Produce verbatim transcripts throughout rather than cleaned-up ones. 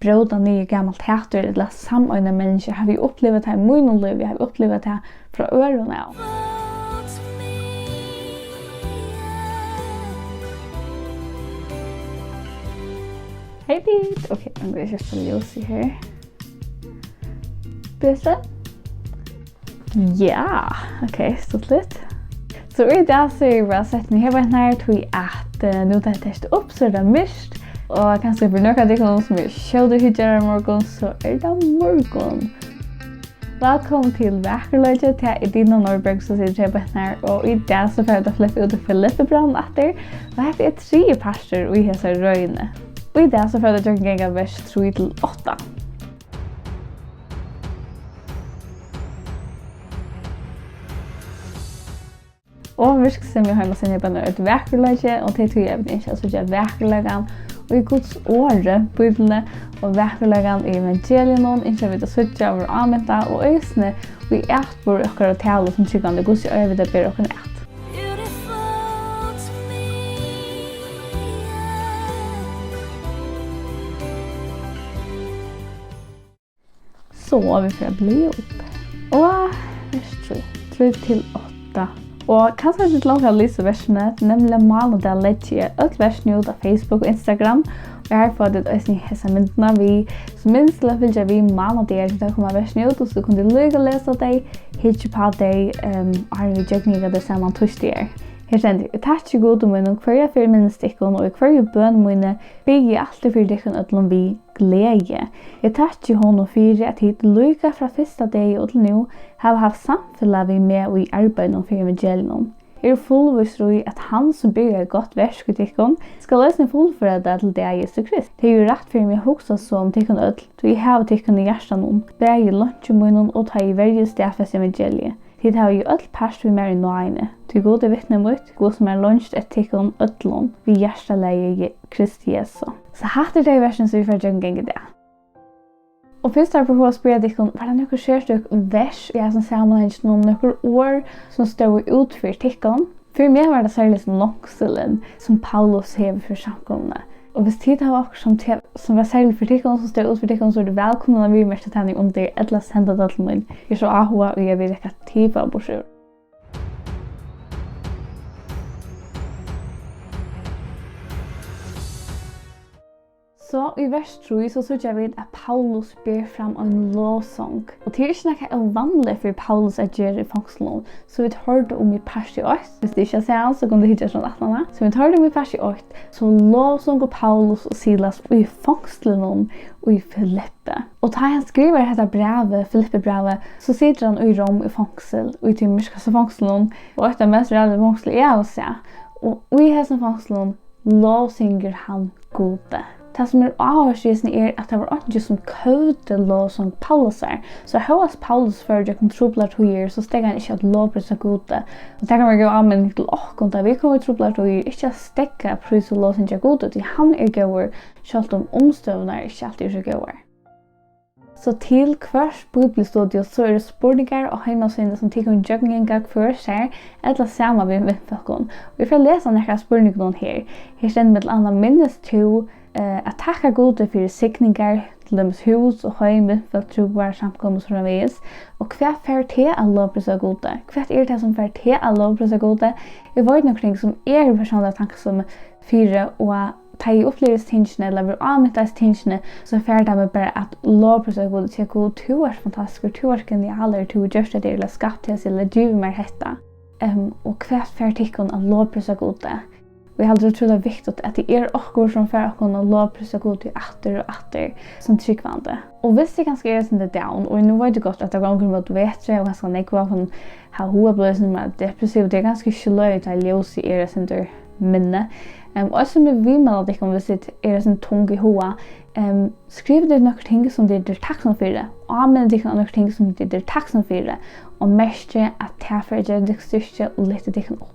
róta niður gamalt hatur ella sameina menniskju. Havi eg upplivað tað í mínum lívi, havi eg upplivað tað frá øðrum av. Hey, Pete. Okay, I'm gonna just put Lucy here. Bese? Ja, okay, stuttligt. So í dag so eri eg bara sett meg her beint her, tí at, eh, nú tá eg taki upp, so er tað myrkt, og kanska fyri nøkur av tykkum sum eru skjót at hyggja í morgun, so er tað morgun. Vælkomin til Vakurleiki, tað er Dina Norberg, sum situr her beint her, og í dag so fara vit at fletta út í Filippibrevini aftur, og hetta er triði partur í hesari røðini. Og í dag so fara vit at gjøgnumganga vers trý til átta. Og virksemi heimasíðan er bara eitt vakurleiki, og tað er tí, eg vil ynskja at síggja vakurleikan í Guds orði, Bíbliuni, og vakurleikan í evangeliinum, ynskja vit at síggja og verða áminta, og eisini í atburð okkara og talu sum trúgvandi, hvussu er vit at bera okkum at. So, vit fara at blaða upp. Og vers trý, trý til átta. Og kanska tit langa at lesa versini, nemliga mánadag leggi eg øll versini út á Facebook og Instagram. Og har fáa tit eisini hesa myndina við. So minst til at fylgja við mánadagar, tí tá koma versini út, og so kunnu tit líka lesa tey, hyggja upp á tey, ehm, áðrenn vit gjøgnumganga tey saman týsdagar. Her stendur: Eg takki Gudi mínum, hvørja ferð eg minnist tykkum, og í hvørju bøn míni biði eg altíð fyri tykkum øllum við gleði. Eg takki honum fyri, at tit líka frá fyrsta degi og til nú hava havt samfelag við meg í arbeiðinum fyri evangeliinum. Eg eri fullvísur í, at hann, sum byrjaði gott verk í tykkum, skal eisini fullføra tað til dag Jesu Krist. Tað er jú rætt fyri meg at hugsa so um tykkum øll, tí eg havi tykkum í hjartanum, bæði í leinki mínum og tá eg verji og staðfesti evangeliið. Tit hava jú øll part við mær í náðini, tí Gud er vitni mítt, Gud, sum har leinst eftir tykkum øllum við hjartalagi Je-, Krist Jesu. So hatta er tey versini, sum vit fara at gjøgnumganga í dag. Og fyrst har fáa at spyrja tykkum, var tað nøkur serstøk vers í hesum samanhanginum, nøkur orð, sum stóðu út fyri tykkum? Fyri meg var tað serliga sum longsulin, sum Paulus hevur fyri samkomuni. Og hvis tit hava okkurt sum te-, sum var serligt fyri tykkum, sum stóð út fyri tykkum, so eru tit vælkomin at viðmerkja tað undir, ella senda tað til mín. Eg eri so áhugað í at vita, hvat tit fáa burtur úr. So í vers trý, so síggja vit, at Paulus ber fram ein lovsong. Og tað er ikki nakað óvanligt fyri Paulus at gera í fongslinum. So vit hoyrdu um í parti eitt, hvis tit ikki hava sæð hann, so kunnu tit hyggja eftir aftaná. So vit hoyrdu um í parti eitt, so lovsongur Paulus og Silas í fongslinum í Filippi. Og tá hann skrivar hetta brævið, Filippibrævið, so situr hann í Róm í fongsul, í tí myrkasta fongslinum, og eitt av mest ræðuligu fongsli eg havi sæð. Og í hesum fongslinum lovsyngur hann Gudi. Tað, sum er áhugavert í hesum, er, at tað var einki, sum køvdi lovsong Paulusar. So hóast Paulus fór gjøgnum truplar tíðir, so steðgaði hann ikki at lovprísa Gudi. Og tað kann vera góð áminning til okkum, tá vit koma í truplar tíðir, ikki at steðga at prísa og lovsyngja Gudi, tí hann er góður, sjálvt um umstøðurnar ikki altíð eru so góðar. So til hvørt bíbliustudio, so eru spurningar á heimasíðuni, sum tit kunnu gjøgnumganga hvør sær, ella saman við vinfólkum. Og eg fari at lesa nakrar av spurningunum her. Her stendur millum annað: Minnist tú, eh, at takka Gudi fyri signingar, til dømis hús og heim, vinfólk, trúboðar, samkomu og so framvegis? Og hvat fær teg at lovprísa Gudi? Hvat er tað, sum fær teg at lovprísa Gudi? Eg veit nøkur ting, sum eg eri persónliga takksom fyri, og tá eg upplivi hesi tingini, ella verði ámint av hesi tingini, so fær tað meg bara at lovprísa Gud og siga: Gud, tú ert fantastiskur, tú ert genialur, tú hevur gjørt hetta, ella skapt hesi, ella givið mær hetta. Ehm, og hvat fær tykkum at lovprísa Gud? Og eg haldi, tað er ótrúliga viktigt, at tað er okkurt, sum fær okkum at lovprísa Gud aftur og aftur sum trúgvandi. Og viss tit kanska eru eitt sindur down, og nú veit eg gott, at tað gongur móti vetri, og kanska nógv av okkum hava hug at blíva eitt sindur meira depressiv, tað er kanska ikki so løgið, tá ljósið er eitt sindur minni. Ehm, og eisini vil eg viðmæla tykkum, viss tit eru eitt sindur tung í huga, ehm, skrivið tit nøkur ting, sum tit eru takksom fyri, áminnið tykkum á nøkur ting, sum tit eru takksom fyri, og merkið, at tað fer at geva tykkum styrki og lyfta tykkum upp.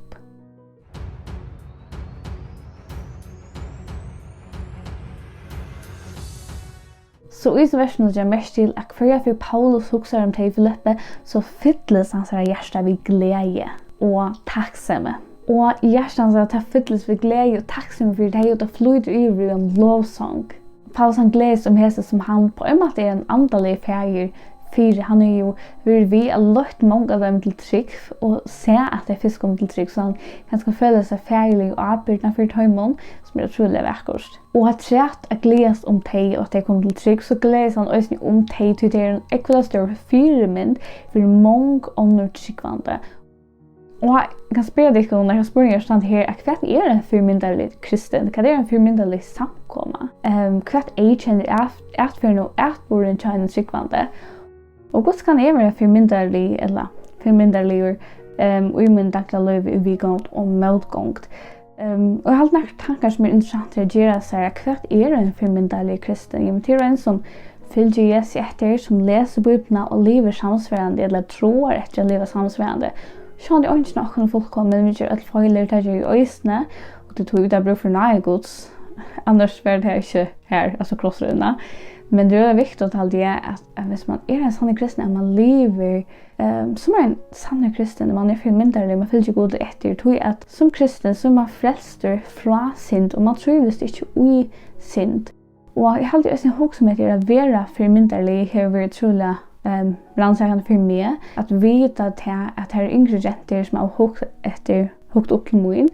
So í hesum versinum leggur eg merki til, at hvørja ferð Paulus hugsar um tey í Filippi, so fyllist hansara hjarta við gleði og takksemi. Og hjarta hansara, tað fyllist við gleði og takksemi fyri tey, og tað flýtur yvir í ein lovsong. Paulus, hann gleðist um hesi, sum hann á ein máta er ein andaligur faðir fyri. Hann hevur jú verið við at leitt mong av teimum til trúgv og sæð, at tey fyrst komu til trúgv, so hann kanska følir seg faðirliga ábyrgdan fyri teimum, sum er ótrúliga vakurt. Og afturat at gleðast um tey, og at tey komu til trúgv, so gleðist hann eisini um tey, tí tey eru ein ógvuliga stór fyrimynd fyri mong onnur trúgvandi. Og eg kann spyrja tykkum nakrar spurningar, standa her, at hvat er ein fyrimyndarlig kristin? Hvat er ein fyrimyndarlig samkoma? Ehm, hvat eyðkennir at-, atferðin og atburðin hjá einum trúgvandi? Og hvussu kann eg vera fyrimyndarlig ella fyrimyndarligur, ehm, í mínum dagliga lívi, í viðgongd og mótgongd? Ehm, og eg haldi nakrar tankar sum eru interessantir at gera sær, at hvat er ein fyrimyndarlig kristin? Jamen, tað er ein sum fylgir Jesusi eftir, sum lesur Bíbliuna og livir samsvarandi, ella tráar eftir at liva samsvarandi. Sjálvandi eingin av okkum er fullkomin, vit gera øll feilir, tað geri eg eisini, og tað er tí, vit hava brúk fyri náði Guds, annars var tað ikki har, altso krossrøðina. Men tað er øgiliga viktigt, haldi eg, at, at viss mann er ein sannur kristin, at mann livir, ehm, sum ein sannur kristin, mann er fyrimyndarligur, mann fylgir Gudi eftir, tí at sum kristin, so er mann frelstur frá synd, og mann trívist ikki í synd. Og eg haldi eisini, at hugsa um hetta er at vera fyrimyndarlig, hevur verið ótrúliga, ehm, rannsakandi fyri meg, at vita tað, at har eru yngri gentur, sum hava hugt eftir, hugt upp til mín,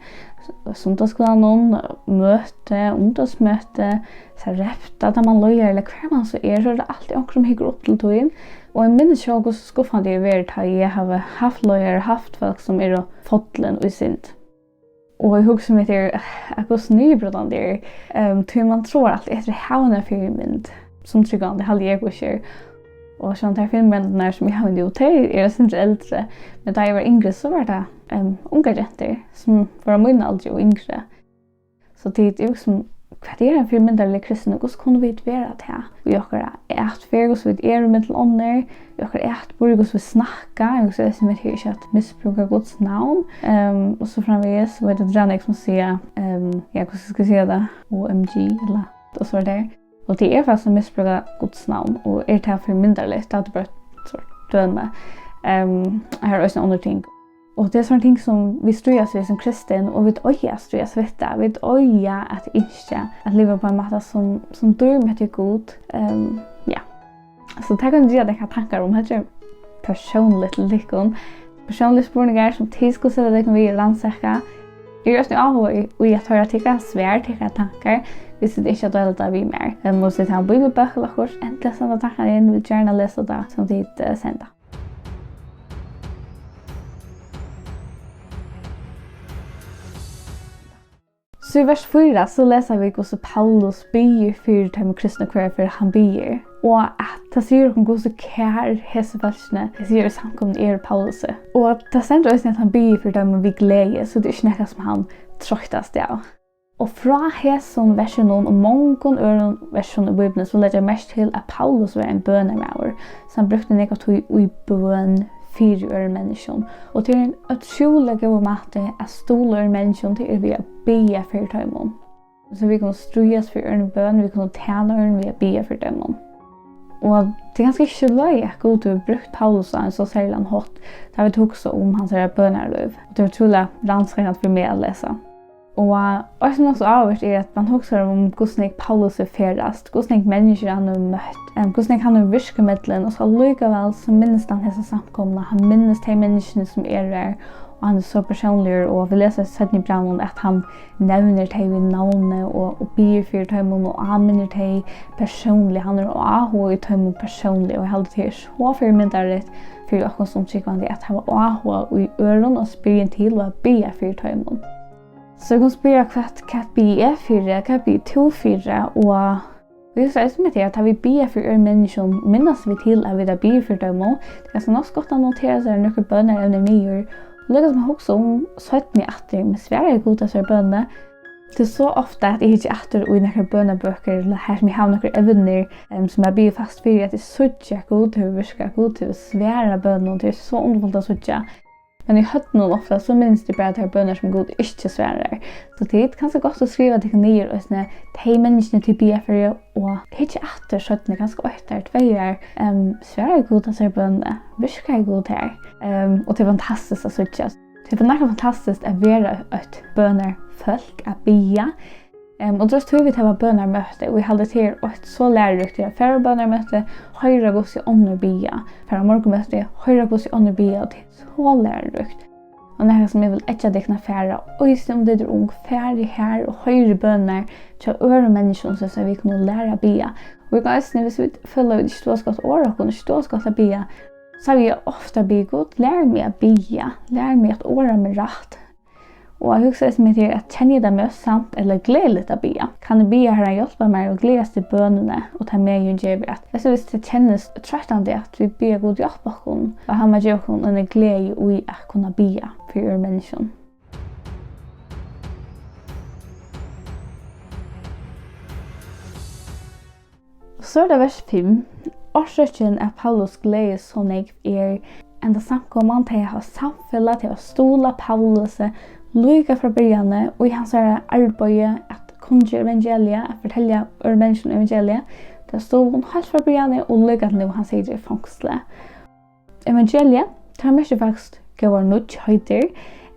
sunnudagsskúlanum, møti, ungdómsmøti, Sarepta, tá mann leiðir, ella hvar mann so er, so er tað altíð onkur, sum hyggur upp til tín. Og eg minnist sjálv, hvussu skuffandi tað hevur verið, tá eg havi havt leiðarar, havt fólk, sum eru fallin í synd. Og eg hugsi um hetta er, at hvussu niðurbrótandi er, ehm, tí mann tráar altíð eftir at hava eina fyrimynd. Sum trúgvandi haldi eg, hvussu er. Og sjálvandi tær fyrimyndirnar, sum eg havi nú, tey eru eitt sindur eldri. Men tá eg var yngri, so var tað, ehm, ungar gentur, sum vóru á mínum aldri og yngri. So tit, eg hugsi um, hvat er ein fyrimyndarlig kristin, og hvussu kunnu vit vera tað í okkara atferð, hvussu vit eru millum onnur, í okkara atburð, hvussu vit snakka, eg hugsi eisini, vit her ikki at misbrúka Guds navn, ehm, og so framvegis, og veit, at tað er nógv sum siga, ehm, ja, hvussu skal eg siga tað, O M G, ella, og so er tað. Og tað er faktiskt at misbrúka Guds navn, og er tað fyrimyndarligt, tað er bara eitt sort dømi. Ehm, her eru eisini onnur ting. Og tað er sovorðin ting, sum vit stríðast við sum kristin, og vit eiga at stríðast við tað. Vit eiga at ynskja at liva á ein máta, sum, sum dýrmætir Gud. Ehm, ja. So tað kann eg gera tykkum tankar um. Hetta er persónligt til tykkum. Persónligir spurningar, sum tit skulu seta tykkum við og rannsaka. Eg eri eisini áhugað í, í at hoyra tykkara svar, tykkara tankar, viss tit ynskja at deila tað við mær. Ehm, og so tit hava ein bíbliubók ella okkurt, endiliga senda tankar inn, vil gjarna lesa tað, sum tit, eh, senda. So í vers fýra, so lesa vit, hvussu Paulus biður fyri teimum kristnu, hvørja ferð hann biður. Og at tað sigur okkum, hvussu kær hesi fólkini, hesi her í samkomuni, eru Paulusi. Og tað stendur eisini, at hann biður fyri teimum við gleði, so tað er ikki nakað, sum hann troyttast av. Og frá hesum versinum og mongum øðrum versum í Bíbliuni, so leggja vit merki til, at Paulus var ein bønarmaður, so hann brúkti nógva tíð í bøn fyri øðrum menniskjum. Og tað er ein ótrúliga góður máti at stuðla øðrum menniskjum, tað er við at biðja fyri teimum. So vit kunnu stríðast fyri øðrum bøn, vit kunnu tæna øðrum við at biðja fyri teimum. Og tað er kanska ikki so løgið, at Gud hevur brúkt Paulus á ein so serligan hátt, tá vit hugsa um hansara bønarlív. Og tað er ótrúliga rannsakandi fyri meg at lesa. Og eisini nokk so áhugavert er, at mann hugsar um, hvussu nógv Paulus hevur ferðast, hvussu nógv menniskju hann hevur møtt, em, hvussu nógv hann hevur virkað millum, og so allíkavæl so minnist hann hesa samkomuna, hann minnist tey menniskjuni, sum eru har, og hann er so persónligur, og vit lesa í seinni brævinum, at hann nevnir tey við navni og, og biður fyri teimum og áminnir tey persónliga. Hann hevur áhuga í teimum persónliga, og eg haldi, tað er so fyrimyndarligt fyri okkum sum trúgvandi at hava áhuga í øðrum og spyrja inn til og at biðja fyri teimum. So eg kann spyrja, hvat, hvat biði eg fyri, hvat biður tú fyri, og vit hugsa eisini um tað, at tá vit biðja fyri øðrum menniskjum, minnast vit til, at vit hava biðið fyri teimum. Tað er kanska nokk so gott at notera sær nøkur bønarevni niður, og líka sum at hugsa um seinni aftur, men svaraði Gud hesari bønini? Tað er so ofta, at eg hyggi aftur í nakrar bønarbøkur, ella har sum eg havi nøkur evnir, em, sum eg biði fast fyri, at eg síggi, at Gud hevur virkað, at Gud hevur svarað bønum. Tað er so undurfult at síggja. Men í høvdinum ofta, so minnist eg bara tær bønir, sum Gud ikki svarar. So tit, kanska gott at skriva tykkum niður eisini, tey menniskjuni, tit biðja fyri, og hyggja aftur seinni, kanska eitt ár, tvey ár, em, svaraði Gud hesari bønini? Virkaði Gud har? Em, og tað er fantastiskt at síggja. Tað er nakað fantastiskt at vera eitt bønarfólk, at biðja. Em, og trýst tí vit hava bønarmøti, og eg haldi, tað er eitt so læruríkt, er at fara á bønarmøti, hoyra, hvussu onnur biðja, fara á morgunmøti, hoyra, hvussu onnur biðja, og tað er so læruríkt. Og nakað, sum eg vil eggja tykkum at fara, eisini um tit eru ung, farið har og hoyrið bønirnar hjá øðrum menniskjum, so at vit kunnu læra at biðja. Og vit eisini, viss vit føla, vit ikki duga so gott at orða okkum, ikki duga so gott at biðja, so havi eg ofta biðið Gud, lær meg at biðja, lær meg at orða meg rætt. Og eg hugsi eisini, um tað er, at kenni eg tað mest samt ella gleðiligt at biðja? Kann eg biðja Harran hjálpa mær og gleðast til bønini og tað, meðan eg geri, at, veitst tú, viss tað kennist troyttandi, at vit biðja Gud hjálpa okkum, og hann má geva okkum eina gleði í at kunna biðja fyri øðrum menniskjum. So er tað vers fimm. Orsøkin, at Paulus gleðist so nógv, er, enda samkoman, tey hava samfelag, tey hava stuðlað Paulusi líka frá byrjani í hansara arbeiði at kunngera evangeliið, at fortelja øðrum menniskjum evangeliið. Tey hava stuðlað honum heilt frá byrjani og líka til nú, hann situr í fongsli. Evangeliið, tað merkir faktiskt góðar nýggjheiter,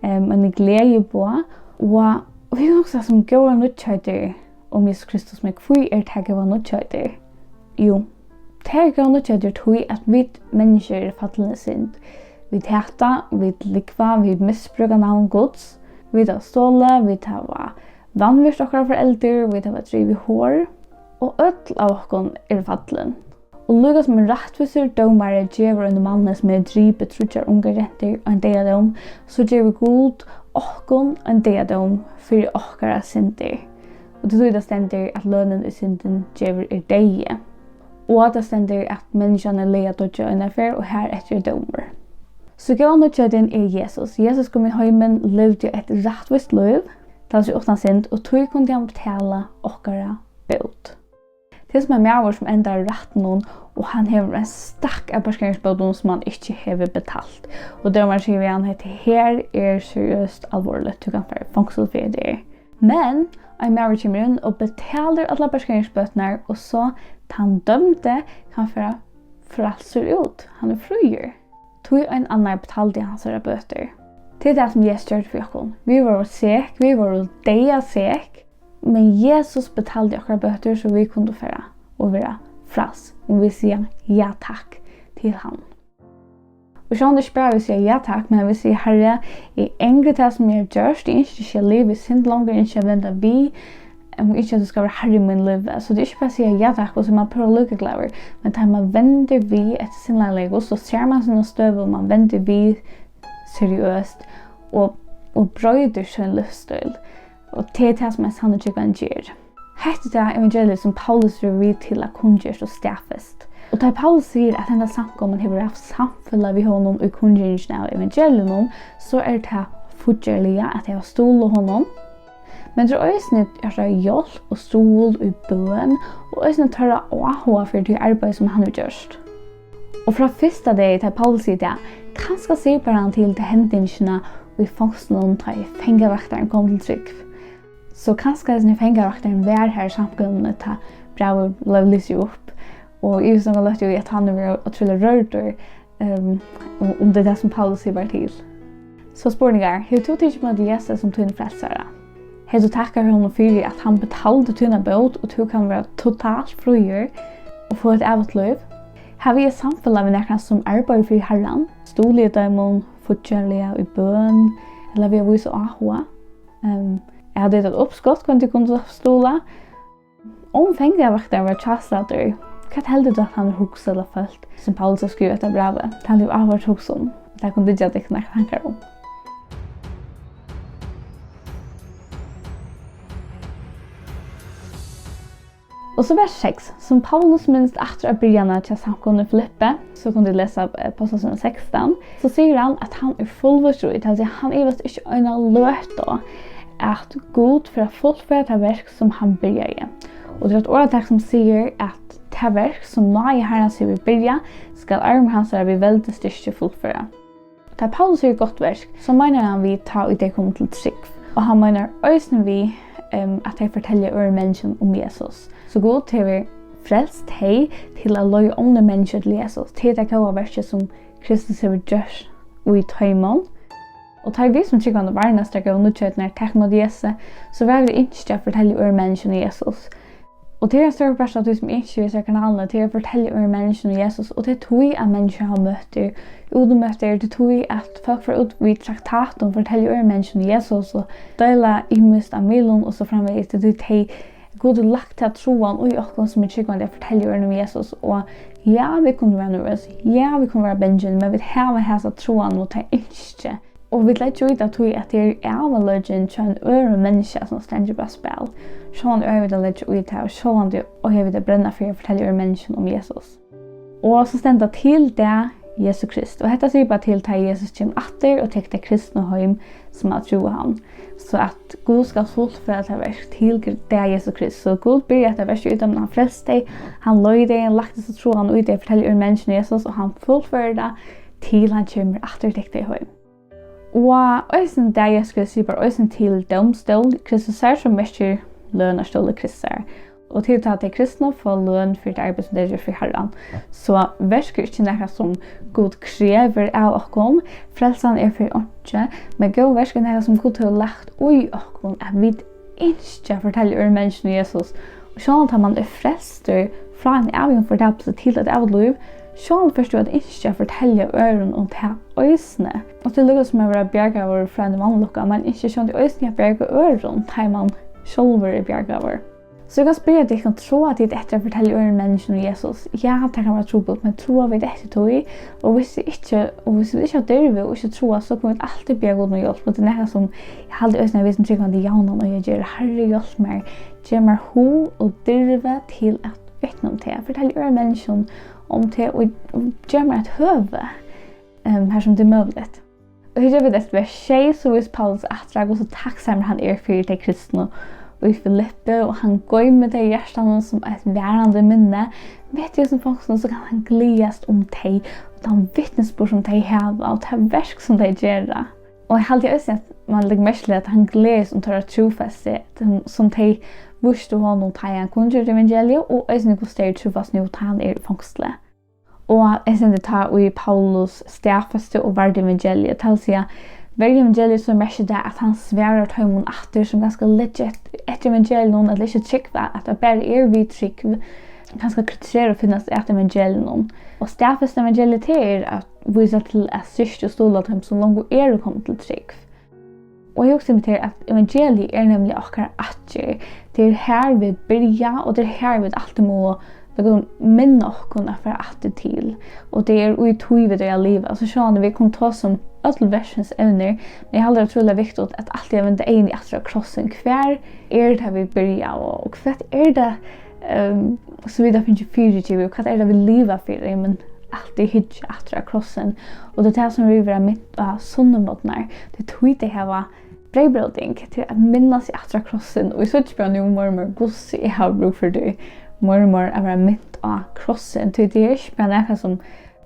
em, eini gleðiboð, og, og vit hugsa sum góðar nýggjheiter um Jesus Kristus, men hví er tað góðar nýggjheiter? Jú, tað er góðar nýggjheiter, tí at vit menniskju eru fallin í synd. Vit hata, vit lúgva, vit misbrúka navn Guds, vit hava stolið, vit hava vanvirt okkara foreldur, vit hava drivið hor, og øll av okkum eru fallin. Og líka sum ein rættvísur dómari gevur einum manni, sum hevur dripið tríggjar ungar gentur, ein deyðadóm, so gevur Gud okkum ein deyðadóm fyri okkara syndir. Og til tí tað stendur, at lønin í syndin gevur er deyði. Og at tað stendur, at menniskjan er lagd at doyggja eina ferð, og hareftir er dómur. So góða nýggjheiten er Jesus. Jesus kom í heimin, livdi eitt rættvíst lív, tað vil siga uttan synd, og tí kundi hann betala okkara bót. Tað er sum ein maður, sum endar í rættinum, og hann hevur ein stakk av parkeringsbótum, sum hann ikki hevur betalt. Og dómarin sigur við hann: "Hetta her er seriøst alvorligt, tú kanst fara í fongsul fyri tað her." Men ein maður kemur inn og betalir allar parkeringsbøturnar, og so tann dømdi kann fara frælsur út. Hann er fríur. Tí ein annar betaldi hansara bøtur. Tað er tað, sum Jesus gjørdi fyri okkum. Vit vóru sek, vit vóru deyðasek, men Jesus betaldi okkara bøtur, so vit kundu fara og vera fræls, um vit siga ja takk til hann. Og sjálvandi ikki bara vit siga ja takk, men vit siga: "Harri, eg angri tað, sum eg havi gjørt. Eg ynski ikki at liva í synd longur, eg ynski at venda við. Eg ynski, at tú skal vera harri í mínum lívi." So tað er ikki bara at siga ja takk, og so er mann púra líkaglaður, men tá mann vendir við eftir sinleika, so sær mann sína støðu, og mann vendir við seriøst og, og broytir sín lívsstíl. Og tað er tað, sum ein sannur trúgvandi ger. Hetta er tað evangeliið, sum Paulus verður við til at kunngera og staðfest. Og tá Paulus sigur, at henda samkoman hevur havt samfelag við honum í kunngeringini av evangeliinum, so er tað fíggjarliga, at tey hava stuðlað honum. Men tað er eisini hjálp og stuðul í bøn, og eisini teirra áhuga fyri tí arbeiði, sum hann hevur gjørt. Og frá fyrsta degi, tá Paulus sigur tað, kanska sipar hann til ta hendingina í fongslinum, tá ið fangavaktarin kom til trúgv. So kanska hesin fangavaktarin var har í samkomuni, tá brævið bleiv lisið upp, og eg ivist longu løttu í, at hann hevur verið ótrúliga rørdur, ehm, um, um tað er tað, sum Paulus sipar til. So spurningar: Hevur tú tikið ímóti Jesusi sum tín frelsara? Hevur tú takkað honum fyri, at hann betaldi tína bót, og tú kann vera totalt fríur og fáa eitt ævigt lív? Havi eg samfelag við nakran, sum arbeiðir fyri Harran? Stuðli eg teimum fíggjarliga í bøn, ella við at vísa áhuga? Ehm, eg havi eitt uppskot, hvønn tit kunnu stuðla. Um fangavaktarin var hjástaddur, hvat heldur tú, at hann hevur hugsað ella følt, sum Paulus hevur skrivað hetta brævið? Tað hevur áhugavert at hugsa um, og tað kunnu tit geva tykkum nakrar tankar um. Og so vers seks, sum Paulus minnist aftur á byrjanina hjá samkomuni í Filippi, so kunnu tit lesa, eh, Apostlasøguna sekstan, so sigur hann, at hann er fullvísur í, tað vil siga, hann ivast ikki eina løtu, at Gud fer at fullføra tað verk, sum hann byrjaði. Og tað er eitt orðatak, sum sigur, at tað verk, sum náði Harrans hevur byrjað, skal armur hansara við veldi styrki fullføra. Tá Paulus sigur gott verk, so meinar hann við, tá ið tey komu til trúgv. Og hann meinar eisini við, em, at tey fortelja øðrum menniskjum um Jesus. So Gud hevur frelst tey til at leiða onnur menniskju til Jesus. Tað er tað góða verkið, sum Kristus hevur gjørt í teimum. Og tá ið vit sum trúgvandi varnast tær góðu nýggjarnar, taka ímóti Jesusi, so verða vit ynskja at fortelja øðrum menniskjum um Jesus. Og tað er ein stórur partur av tí, sum eg ynski við hesari kanalini, tað er at fortelja øðrum menniskjum um Jesus, og tað er tí, at menniskjur hava møtt tær út um møtt tær, tað er tí, at fólk fara út við traktatum, fortelja øðrum menniskjum um Jesus, og deila ymiskt á miðlum og so framvegis, tað er tí, tey, Gud hevur lagt ta trúan í okkum, sum er trúgvandi, at fortelja øðrum um Jesus, og ja, vit kunnu vera nervøs, ja, vit kunnu vera bangin, men vit hava hasa trúan og tað ynskið. Og vit leggja í tað tí, at tað er ævinleikin hjá einum øðrum menniskja, sum stendur upp á spæl. Sjálvandi eiga vit at leggja í tað, og sjálvandi eiga vit at brenna fyri at fortelja øðrum menniskjum um Jesus. Og so stendur til dag Jesu Krist. Og hetta sigur bara til, tá Jesus kemur aftur og tekur tey kristnu heim, sum hava trúð á hann. So at Gud skal fullføra tað verk til dag Jesu Krist. So Gud byrjar hetta verk í teimum, hann frelsti tey, hann leiddi tey, hann lagdi so trúan í tey, fortelja øðrum menniskjum um Jesus, og hann fullførir tað til hann kemur aftur og tekur tey heim. Og eisini dag Jesu Krist sipar eisini til dómstól Kristusar, sum merkir lønarstólur Kristusar. Og til tá tey kristnu fáa løn fyri tað arbeiði, sum tey gera fyri Harran. So verk er ikki nakað, sum Gud krevur av okkum. Frelsan er fyri einki, men góð verk er nakað, sum Gud hevur lagt í okkum, at vit ynskja at fortelja øðrum menniskjum um Jesus. Og sjálvandi tá mann er frelstur frá einum ævigum fortapilsi til eitt ævigt lív, sjálvandi fert tú at ynskja at fortelja øðrum um tað eisini. Og tað er líka sum at vera bjargaður frá einum vanlukka. Mann ynskir sjálvandi eisini at bjarga øðrum, tá ið mann sjálvur er bjargaður. So eg kann spyrja tykkum, tráa tit eftir at fortelja øðrum menniskjum um Jesus? Ja, tað kann vera trupult, men tráa vit eftir tí? Og hvis vit ikki, og hvis vit ikki hava dirvi og ikki tráa, so kunnu vit altíð biðja Gud um hjálp. Og tað er nakað, sum eg haldi eisini, at vit sum trúgvandi javnan eiga at gera. Harri, hjálp mær, gev mær hug og dirvi til at vitna um teg, fortelja øðrum menniskjum um teg, og, og gev mær eitt høvi, ehm, har sum tað er møguligt. Og her gera vit eftir vers sjey, so vísir Paulus aftur á, hvussu takksamur hann er fyri tey kristnu í Filippi, og hann goymir tey í hjartanum sum eitt varandi minni. Mitt í hesum fongslum, so kann hann gleðast um tey, og tann vitnisburð, sum tey hava, og tað verk, sum tey gera. Og eg haldi eisini, at mann leggur merki til, at hann gleðist um teirra trúfesti, sum, sum tey vístu honum, tá ið hann kunngjørdi evangeliið, og eisini hvussu tey eru trúfast nú, tá hann er í fongsli. Og eg sendi tá, ið Paulus staðfesti og vardi evangeliið, tað vil siga, verdi evangeliið, so merkir tað, at hann svarar teimum aftur, sum kanska leggja eftir, eftir evangeliinum, ella ikki trúgva, at tað bara er við trúgv, kanska kritisera og finnast at evangeliinum. Og staðfesta evangeliið, tað er at vísa til at styrkja og stuðla teim, sum longu eru komin til trúgv. Og eg hugsi meg til, at evangeliið er nemliga okkara atgerð. Tað er har, vit byrja, og tað er har, vit altíð mugu, líka, minna okkum at fara aftur til. Og tað er í tí, vit eiga at liva. Altso, sjálvandi vit kunnu tosa um øll verðsins evnir, men eg haldi, tað er ótrúliga viktigt at altíð at venda eyguni aftur á krossin. Hvar er tað, vit byrja, og, og hvat er tað, ehm, sum vit hava fingið fyrigivið, og hvat er tað, vit liva fyri? Men altíð hyggja aftur á krossin. Og tað er tað, sum vit verða mint á sunnumorgnar. Tað er tí, tey hava breyðbróting, til at minna seg aftur á krossin. Og eg síggi bara nú meir og meir, hvussu eg havi brúk fyri tí, meir og meir at verða mint á krossin. Tí tað er ikki bara nakað, sum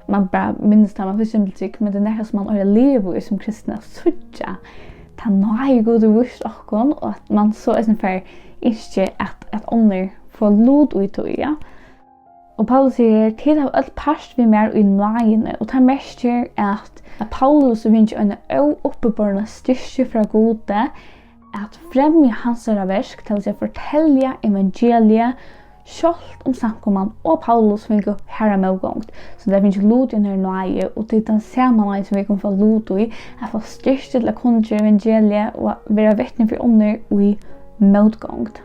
mann bara minnist, tá mann fyrst kemur til trúgv, men tað er nakað, sum mann eigur at liva í sum kristin, at síggja ta náði, Gud hevur víst okkum, og at mann so eisini fær ynski, at, at onnur fáa lut í tí, ja. Og Paulus sigur her: "Tit hava øll part við mær í náðini", og tað merkir, at, at Paulus hevur fingið eina óuppiborna styrki frá Gudi, at fremja hansara verk, tað vil siga, fortelja evangeliið, sjálvt um samkoman og Paulus fingu harða mótgongd, so tey fingu lut í hennara náði, og tað er tann sama náði, sum vit kunnu fáa lut í, at fáa styrki til at kunngera evangeliið og at vera vitni fyri onnur í mótgongd.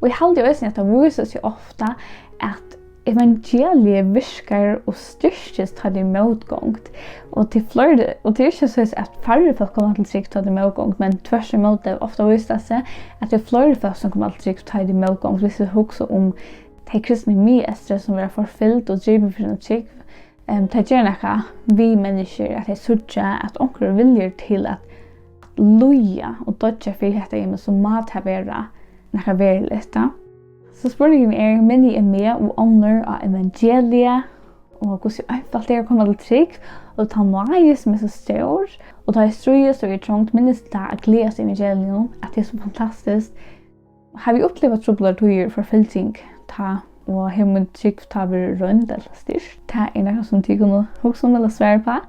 Og eg haldi eisini, at tað vísir seg ofta, at evangeliið virkar og styrkist, tá tað er mótgongd. Og til fleiri, og tað er ikki soleiðis, at færri fólk koma til trúgv, tá tað er mótgongd, men tvørturímóti, ofta vísir tað seg, at tað er fleiri fólk, sum koma til trúgv, tá tað er mótgongd. Hvis vit hugsa um tey kristnu í Miðeystri, sum verða forfylgd og dripin fyri sína trúgv, em, tað ger nakað við menniskjur, at tey síggja, at onkur er viljugur til at líða og doyggja fyri hetta, jamen, so má tað vera nakað veruligt, tá. So spurningurin er, minni eg meg og onnur á evangeliið, og hvussu einfalt tað er at koma til trúgv, og tá náði, sum er so stór, og tá eg stríðist og eri trongd, minnist tað at gleðast í evangeliinum, at tað er so fantastiskt. Havi eg upplivað truplar tíðir, forfylging, tá, og hevur mín trúgv tá verið roynd ella styrkt? Tað er nakað, sum tit kunnu hugsa um ella svara uppá.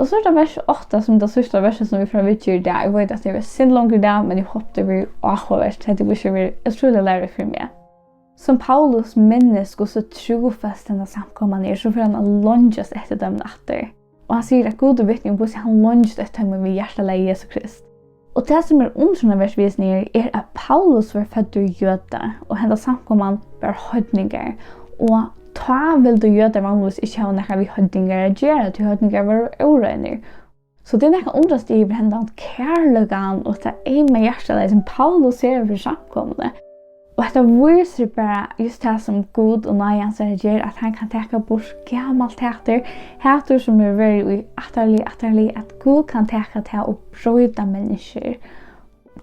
So er tað vers átta, sum er tað síðsta versið, sum vit fara at viðgera í dag. Eg veit, at tað er eitt sindur longur í dag, men eg hopi, tað verður áhugavert. Hetta vísir verður ótrúliga læruríkt fyri meg. Sum Paulus minnist, hvussu trúføst henda samkoman er, so fer hann at leingjast eftir teimum aftur. Og hann sigur, at Gud er vitni um, hvussu hann leingist eftir teimum við hjartalagi Jesu Krist. Og tað, sum er undrunarvert við hesum her, er, at Paulus var føddur jødi, og henda samkoman var heidningar. Og tá vildu jødar vanligvis ikki hava nakað við heidningar at gera, tí heidningar vóru óreinir. So tað er nakað at undrast yvir, hendan kærleikan og tað eyma hjartalagið, sum Paulus hevur fyri samkomuni. Og hetta vísir bara júst tað, sum Gud og náði hansara ger, at hann kann taka burt gamalt hatur, hatur, sum hevur verið í ættarlið, ættarlið, at Gud kann taka tað og broyta menniskjur,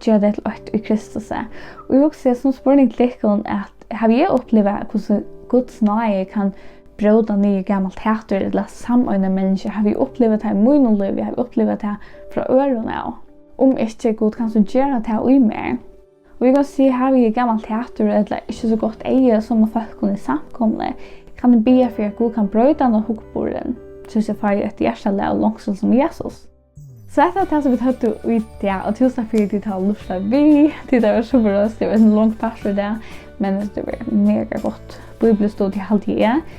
gera tað til eitt í Kristusi. Og eg hugsi sum spurning til tykkum, at havi eg upplivað, hvussu Guds náði kann bróta niður gamalt hatur ella sameina menniskju? Havi eg upplivað tað í mínum lívi? Havi eg upplivað tað frá øðrum av? Um ikki, Gud, kanst tú gera tað í mær? Og eg kann siga, havi eg gamalt hatur ella ikki so gott eyga sum á fólkum í samkomuni, kann eg biðja fyri, at Gud kann broyta handa hugburðin, soleiðis eg fái eitt hjartalag og longsul sum Jesus. So hetta var tað, sum vit høvdu í dag, og túsund takk fyri, at tit hava lurtað við. Tit hava verið super røsk, tað var ein long partur í dag, men tað var mega gott bíbliustudie, haldi eg.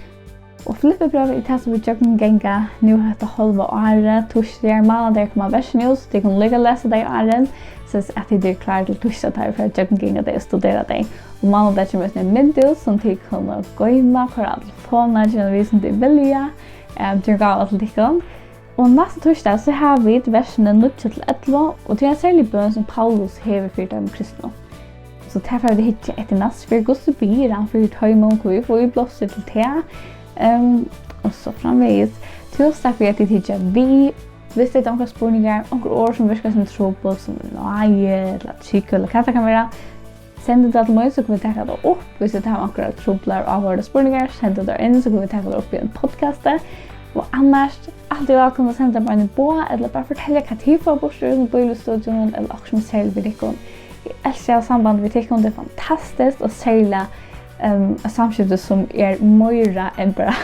Og Filippibrævið er tað, sum vit gjøgnumganga nú hetta hálva árið. Týsdagar, mánadag koma versini út, so tit kunnu líka lesa tey áðrenn, soleiðis at tit eru klár til týsdag, tá vit fara at gjøgnumganga tey og studera tey. Og mánadag kemur eisini ein mynd út, sum tit kunnu goyma, koyra á telefonina, gera við, sum tit vilja. Ehm, tað er ein gáva til tykkum. Og næsta týsdag, so hava vit versini níggju til ellivu, og tað er ein serlig bøn, sum Paulus hevur fyri teimum kristnu. So tað fara vit at hyggja eftir næstu ferð, hvussu biður hann fyri teimum, hví fáa vit blástur til tað, ehm, og so framvegis. Túsund takk fyri, at tit hyggja við. Viss tit hava onkrar spurningar, onkur orð, sum virka sum trupul, sum náði, ella trygg, ella hvat tað kann vera, sendið tað til mín, so kunnu vit taka tað upp, viss tit hava onkrar truplar, áhugaverðar spurningar, sendið tað inn, so kunnu vit taka tað upp í ein podcast. Og annars, altíð vælkomin at senda mær eini boð, ella bara fortelja, hvat tit fáa burtur úr hesum bíbliustudiounum, ella okkurt, sum er serligt við tykkum. Eg elski at hava samband við tykkum, tað er fantastiskt, og serliga, ehm, eitt samskifti, sum er meira enn bara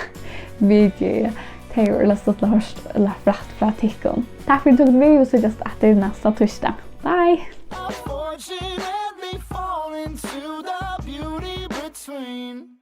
video. Tað er øgiliga stuttligt at hoyrt ella frætt frá tykkum. Takk fyri, at tit tóku við, og síggjast aftur næsta týsdag. Bye! Unfortunately fall into the beauty between.